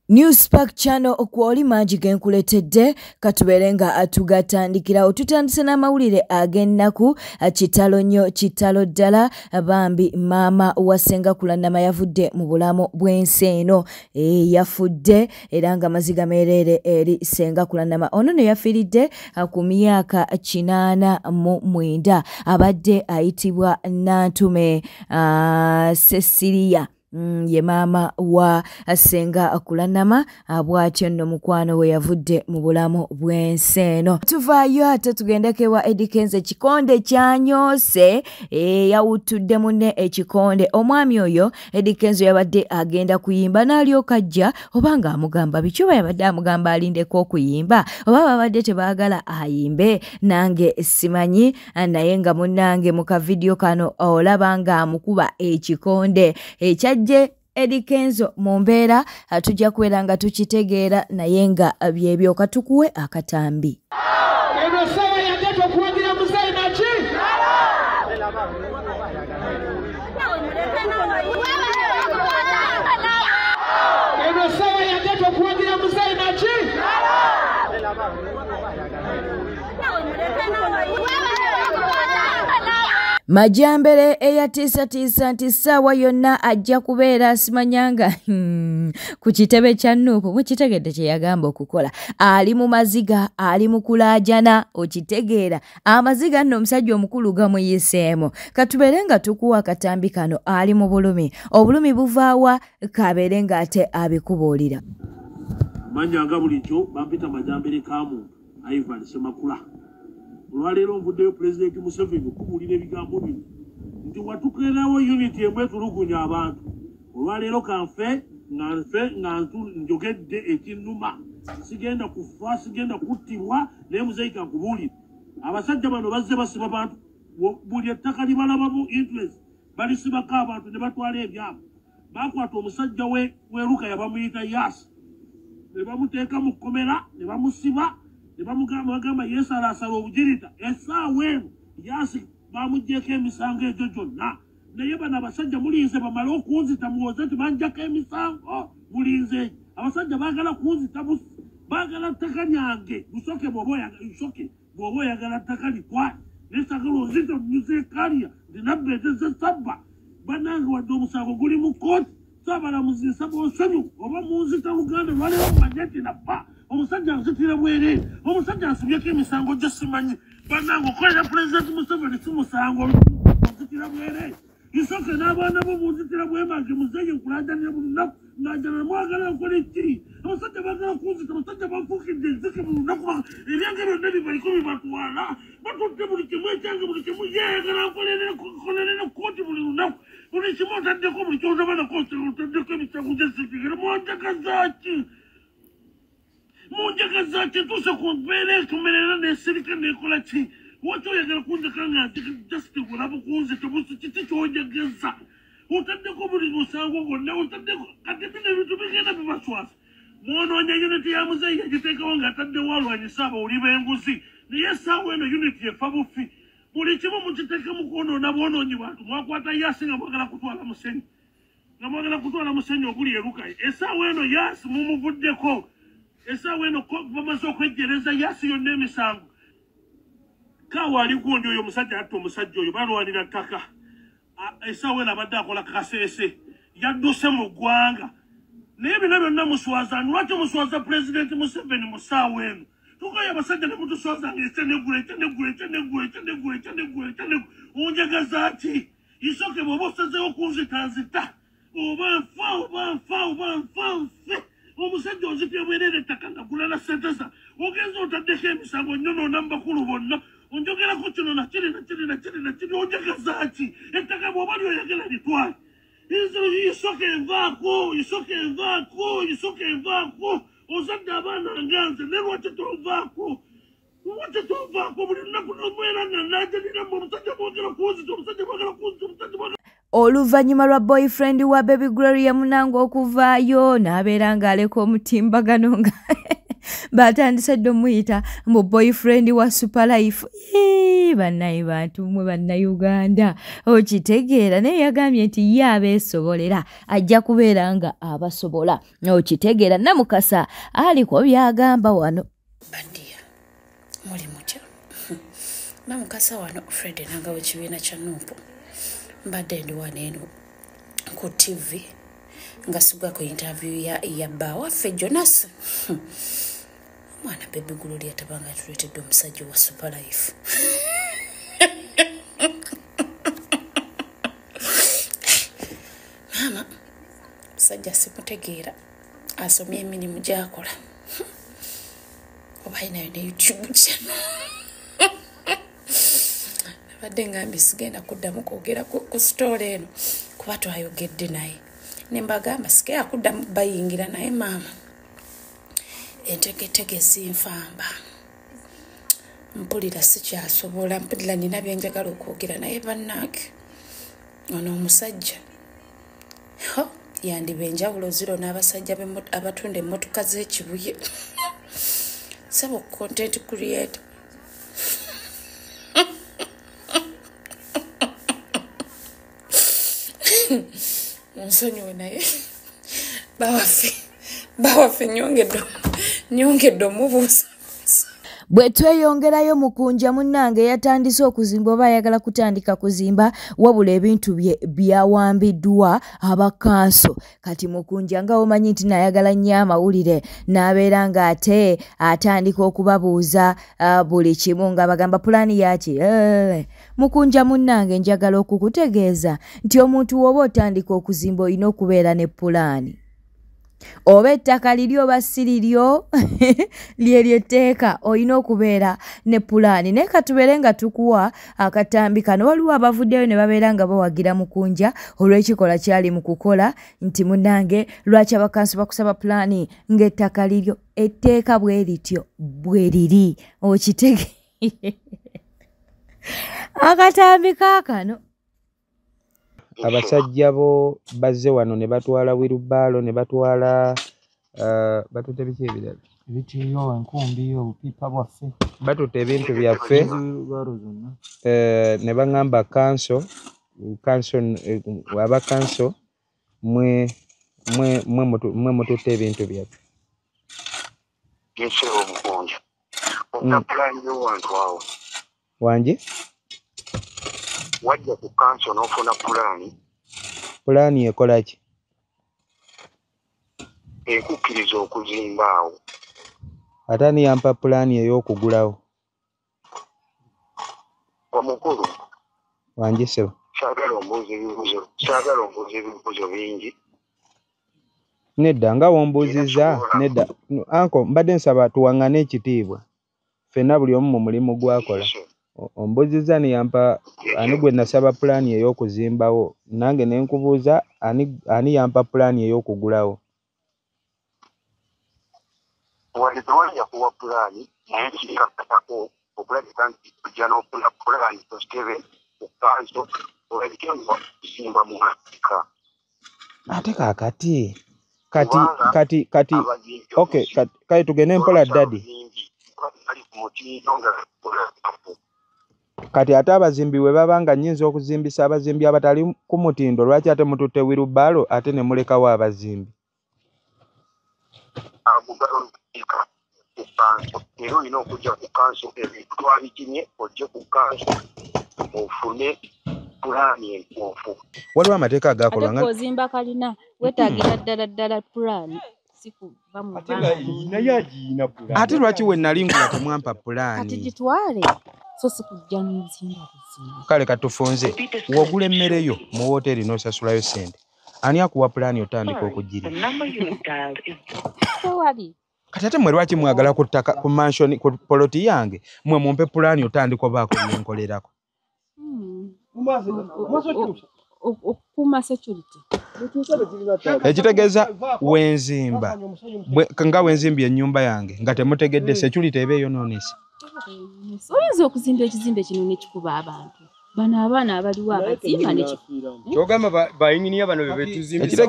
New Spark Channel okwoli mangi genkuletedde katubeere nga tugatandikirawo. Tutandise n'amawulire ag'ennaku. Kitalo nnyo, kitalo ddala. Bambi maama wa Ssenga Kulanama yavudde mu bulamu bw'ensi eno, yafudde era nga maziga meereere eri Ssenga Kulanama. Ono ne yafiiridde ku myaka 89, abadde ayitibwa Nantume Cecilia. Ye maama wa Ssenga Kulanama, bw'atyo nno mukwano we yavudde mu bulamu bw'ensi eno. Tuvaayo ate tugendeko ewa Eddy Kenzo. Ekikonde kyanyoose, yawuttudde munne ekikonde. Omwami oyo Eddy Kenzo yabadde agenda kuyimba n'alyoka ajja, oba ng'amugamba biki, oba yabadde amugamba alindeko okuyimba, oba babadde tebaagala ayimbe, nange simanyi. Naye nga munnange mu kavidiyo kano olaba ng'amukuba ekikonde ekyajje Eddy Kenzo mu mbeera tujja kubeera nga tukitegeera, naye nga byebyo. Katukuwe akatambi. Eno ssaawa yagenda okuwagira muzeeyi naki. Eno ssaawa yagenda okuwagira muzeeyi naki. Majambere eyatiisatiisa nti ssaawa yonna ajja kubeera asimanyanga ku kitebe kya Nuupu, mukitegedde kye yagamba okukola. Ali mu maziga, ali mu kulaajana, okitegeera amaziga nno omusajja omukulu gamuyiseemu. Katubeere nga tukuwa akatambi kano, ali mu bulumi. Obulumi buvaawa? Kabeere ng'ate abikubuulira. Manya nga bulijjo bampita Majambere Kamuntu Ivan Ssemakula. Olwaleero nvuddeyo Pulezidenti Museveni okubuulira ebigambo bino nti watukeerawo unity emu etulugunya abantu. Olwaleero kanfe nga nfe nga njogedde ekinnuma, sigenda kufa, sigenda kuttibwa, naye muzeeyi kankubuulire, abasajja bano bazze basiba bantu buli ettaka libalabamu interest balisibako abantu ne batwala ebyabwe. Bakwata omusajja weruka yabamuyita Yasi ne bamuteeka mu kkomera ne bamusiba ne bamugamba yeesalaasala obugirita. Essaawa eno Yasi bamuggyeeko emisango egyo gyonna, naye bano abasajja mulinze bamale okunzita muwoze nti banjjako emisango. Mulinze, abasajja baagala kunzita, baagala ttaka lyange. Lusoke bw'oba oyagala ttaka litwale, naye sagala onzita onyuzeekalya nti nabba ente zesabba. Bannange, wadde omusango guli mu kkooti, saabalamuzi nsaba onsonyiwe oba munzita Luganda lwaleero mumanye nti nabba. Omusajja nzitira bwereere, omusajja nsibyeko emisango gye simanyi. Bannange, okolera Pulezidenti Museveni si musango, onzitira bwereere. Isoke n'abaana bo munzitira bwemange. Muzeeyi nkulajanira buli lunaku, ngajana mwagala nkola ki? Abasajja baagala kunzita, abasajja banfuukidde enzike buli lunaku. Ebyange byonna bibaliko bibatwala, batutte buli kimu ekyange, buli kimu. Yeeyagala nkolerere kkooti buli lunaku, buli kimu otaddeko, buli kyotabanako otaddeko emisango gye sitegere. Mwanjagaza ki? Munjagaza ki? Ntuuse ku mbeera ekumerera nesirika nekola ki? Lwaki oyagala kunzeka nga just olaba kunzita busi? Kiki kyonjagaza? Otaddeko buli musango gwonna otaddeko. Kati bino ebintu bigenda bibaswaza. Mwonoonya unity ya muzeeyi yagiteekawo ng'ataddewo alwanyisa abawuli b'enguzi, naye essaawa eno unity efa bufi. Buli kimu mukiteekemu kwonoona bwonoonyi bantu. Mwakwata Yasi nga mwagala kutwala musenyu, nga mwagala kutwala musenyu oguli erukayi. Essaawa eno Yasi mumuvuddeko. Essaawa eno bamaze okwejjereza Yasi yonna emisango. Kaawa ali gundi oyo omusajja atta omusajja oyo balwanira ttaka. Essaawa eno abadde akola kaseese, yadduse mu ggwanga. Naye bino byonna muswaza. Lwaki muswaza Pulezidenti Museveni mu ssaawa eno? Tukoye abasajja ne mutuswaza nga ekya neggula, ekya neggula, ekya neggula, ekya neggula, ekya neggula, ekya neggula. Onjagaza ki? Isoke bw'oba osazeewo kunzita, nzita, oba nfa, oba nfa, oba nfa nfe. Omusajja onzitya bwereere, ettaka nagula na ssente za ogenza otaddeko emisango nnyonoona mu bakulu bonna. Onjogerako kino nakiri nakiri nakiri nakiri. Onjagaza ki? Ettaka bw'oba lyoyagala litwale. Isoke envaako, isoke envaako, isoke envaako. Ozadde abaana nga nze, ne lwaki tonvaako? Lwaki tonvaako? Buli lunaku nobeera nga najaniramu omusajja bwogera kunzita, omusajja bwagala kunzita, omusajja bwagala. Oluvannyuma lwa boyfriend wa Baby Gloria Munange okuvaayo n'abeera ng'aleka omutimbagano nga Batandise dde omuyita mbu boyfriend wa Super Life. Bannaye bantu mmwe Bannayuganda, okitegeera. Naye yagambye nti ye abeesobolera, ajja kubeera nga abasobola, okitegeera. Namukasa aliko by'agamba wano. Badiya muli mutya? Namukasa wano Fred Enanga w'ekibiina kya NUP. Mbadde ndi wano eno ku TV nga sigwako interview ya bba waffe Jonas. Omwana Baby Gloria tabanga atuleetedde omusajja wa Super Life. Maama, omusajja simutegeera, asomye emirimu gy'akola. Oba alinayo ne YouTube channel. Nabadde ngambye sigenda kuddamu kwogera ku story eno kuba twayogedde naye. Ne mbagamba sigenda kuddamu bayingira naye maama. Entegetege zinfamba. Mpulira sikyasobola, mpulira nina bye njagala okwogera naye bannange. Ono omusajja yandiba enjawulo ziro n'abasajja abatunda emmotoka z'ekibuye. Sebo content creator. Nsonyiwe naye bawaffe nyongedde omubuuza. Bwe tweyongerayo Mukunja munnange yatandise okuzimba oba ayagala kutandika kuzimba, wabula ebintu bye byawambiddwa abakanso. Kati Mukunja nga omanyi nti nayagala nnyo amawulire, n'abeera ng'ate atandika okubabuuza buli kimu nga bagamba pulaani yaki. Mukunja munnange njagala okukutegeeza nti omuntu w'oba otandika okuzimba olina okubeera ne pulaani. Oba ettaka liryo oba si liryo lyeryo etteeka, olina okubeera ne pulaani. Naye katubeere nga tukuwa akatambi kano. Waliwo abavuddeyo ne babeera nga bawagira Mukunja olw'ekikolwa kyali mu kukola nti munnange lwaki abakanso bakusaba pulaani ng'ettaka liryo. Etteeka bwe lityo bwe liri, okitege. Akatambi kaakano. Abasajja bo bazze wano ne batwala wirubaalo ne batwala batutte biki ebirala, ebitiyo, enkumbi, obupipa bwaffe, batutte ebintu byaffe ne baŋŋamba kanso aba kanso mwe mututte ebintu byaffe. Wangi? Wajja ku kanso n'ofuna pulaani. Pulaani ekola ki? Ekukkiriza okuzimba awo. Ate ani yampa pulaani ey'okugulawo? Omukulu. Wangi ssebo. Saagala ombuuza ebibuuzo bingi. Nedda nga wombuuzizza, nedda. Anko mbadde nsaba tuwaŋŋane ekitiibwa. Ffenna buli omu mu mulimu gw'akola. Ombuuzizza ne yampa ani gwe nasaba pulaani ey'okuzimbawo, nange ne nkubuuza ani yampa pulaani ey'okugulawo. Wadde tewali yakuwa pulaani, naye kirikakatako okulabika nti ojja n'ofuna pulaani Stephen ku kanso olabike nga okuzimba mu Afrika. Ate kaakati kati okay, kale tugende mpola ddadi. Kati ate abazimbi bwe baba nga nnyinza okuzimbisa abazimbi abatali ku mutindo, lwaki ate mututte wirubaalo ate ne mulekawo abazimbi? Era olina okujja ku kanso, ebintu twabikimye ojje ku kanso ofune pulaani entuufu. Waliwo amateeka agakolwa nga ozimba kalina weetaagira ddala ddala pulaani. Ate lwaki we nali ngula temwampa pulaani? Kati gitwale so si kujja n'ozimba buzimba. Kale katufunze, w'ogula emmere yo mu wooteri n'osasulayo ssente, ani akuwa pulaani otandika okugirya? Tewali. Kati ate mmwe lwaki mwagala ku ttaka ku mansion ku poloti yange mmwe mumpe pulaani otandika obaako bye nkolerako? Okukuuma security. Ekitegeeza wenzimba nga wenzimbye ennyumba yange nga temutegedde security eba eyonoonese. Oyinza okuzimba ekizimbe kino ne kikuba abantu. Bano abaana abaliwo abazimba kyogamba bayinginiya bano bebetuzimbisa.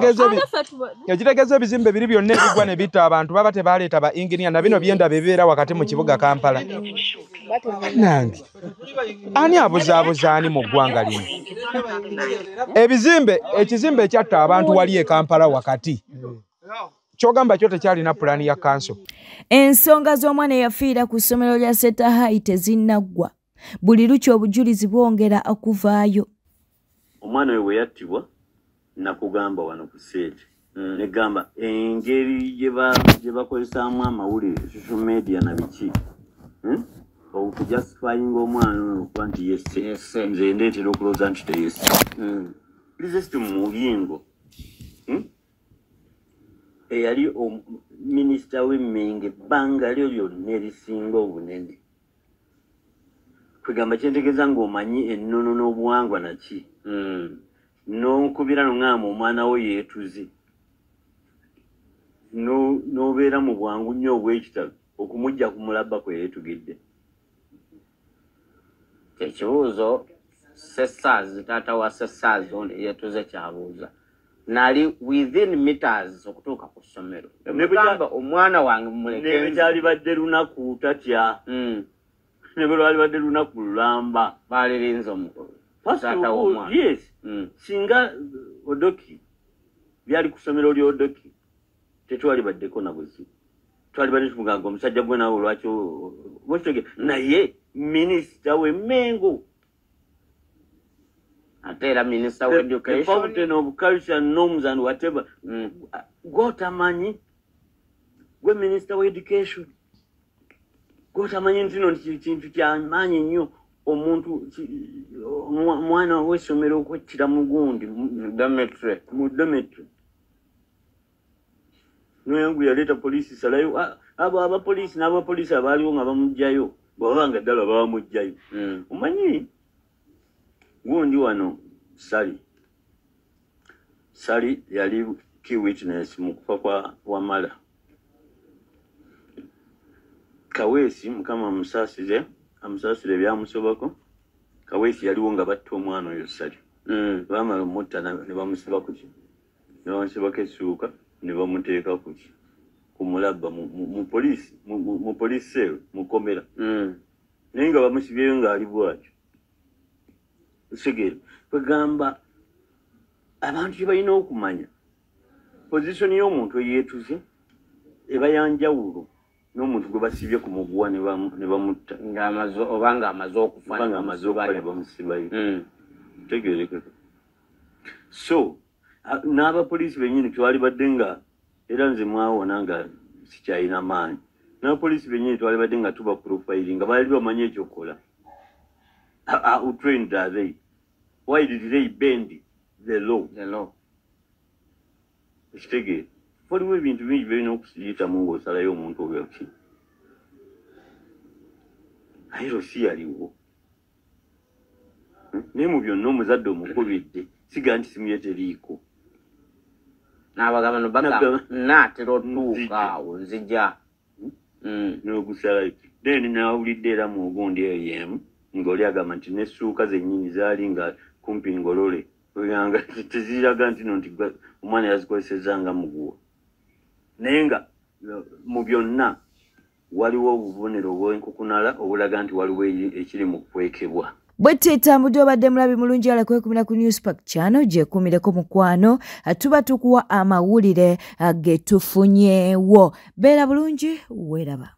Ekitegeeza ebizimbe biri byonna ebigwa ne bitta abantu baba tebaleeta ba inginiya na bino byenda bibeera wakati mu kibuga Kampala. Nange ani abuzaabuza ani mu ggwanga lino? Ebizimbe, ekizimbe ekyatta abantu wali e Kampala wakati kyogamba kyo tekyalina pulaani ya kanso. Ensonga z'omwana eyafiira ku ssomero lya Seeta High tezinnaggwa. Buli lukya obujulizi bwongera okuvaayo. Omwana we bwe yattibwa nakugamba wano ku seeti negamba engeri gye bakozesaamu amawulire social media na biki okujustifyinga omwana oyo okuba nti yesse, nze ndeetera okulowooza nti teyesse. Pulezidenti Muyingo eyali minisita w'Emmenge ebbanga lyo lyonna erisinga obunene, kwegamba kyentegeeza ng'omanyi ennono n'obuwangwa naki, n'onkubira noŋŋamba omwana wo yeetuze, n'obeera mu bwangu nnyo obw'ekitalo okumujja ku mulabba kwe yeetugidde. Ekibuuzo Sessaazi, taata wa Sessaazi ono yeetuze kyabuuza, nali within meters okutuuka ku ssomero nemugamba omwana wange mumuleke. Ne kyalibadde lunaku tatya, ne bwe lwalibadde lunaku lulamba baalirinze omukulu taata w'omwana. Yes, singa Odoki byali ku ssomero ly'Odoki tetwalibaddeko na buzibu, twalibadde tumugamba omusajja gwe naawe lwaki okitegeera. Naye minisita w'Emmengo ate era minisita wa education, the fountain of culture, norms and whatever, gw'otamanyi gwe minisita wa education gw'otamanyi nti no kintu kyamaanyi nnyo omuntu omwana w'essomero okwettira mu gundi mu dormitory. Noyangu yaleeta poliisi salayo abo abapoliisi n'abapoliisi abaaliwo nga bamuggyayo, bw'aba nga ddala babamuggyayo. Omanyi gundi wano Sali yali key witness mu kufa kwa Wamala. Kaweesi Mukama amusaasire ebyamusobako. Kaweesi yaliwo nga batta omwana oyo Sali. Baamala omutta ne bamusiba ku ki, ne bamusibako essuuka ne bamuteeka ku ki, ku mulabba mu poliisi mu poliisi cell mu kkomera, naye nga bamusibyeyo ng'ali bw'atyo. Segere kwegamba abantu kye balina okumanya pozisoni y'omuntu eyeetuze eba ya njawulo n'omuntu gwe basibye ku muguwa ne bamutta oba ng'amaze okufa ne bamusibayo. Tegeerekeka. So n'abapoliisi bennyini twalibadde nga era nze mwawona nga sikyalina maanyi, n'abapoliisi bennyini twalibadde nga tuba profiling nga baali bamanyi ekyokukola. How trained are they? Why did they bend the law? The law. Ekitegeera waliwo ebintu bingi byolina okuyitamu ng'osalayo omuntu oyo ki, naye si yaliwo. Naye mu byonna omuzadde omukubidde siga nti simu ye teriiko. N'abagamba no bagamba naatera otuuka awo nzija n'ogusalayo. Then nawulidde era mu gundi eyo y'emu ng'oli agamba nti n'essuuka zennyini zaali nga kumpi ngolole, nga teziraga nti no nti omwana yazikozesezza nga muguwa. Naye nga mu byonna waliwo obubonero obw'enkukunala obulaga nti waliwo ekiri mu kukwekebwa. Bwetyo etambudde obadde mulabi mulungi ala kwekumira ku Newspark channel gyekuumireko mukwano, tuba tukuwa amawulire ge tufunyeewo. Beera bulungi, weeraba.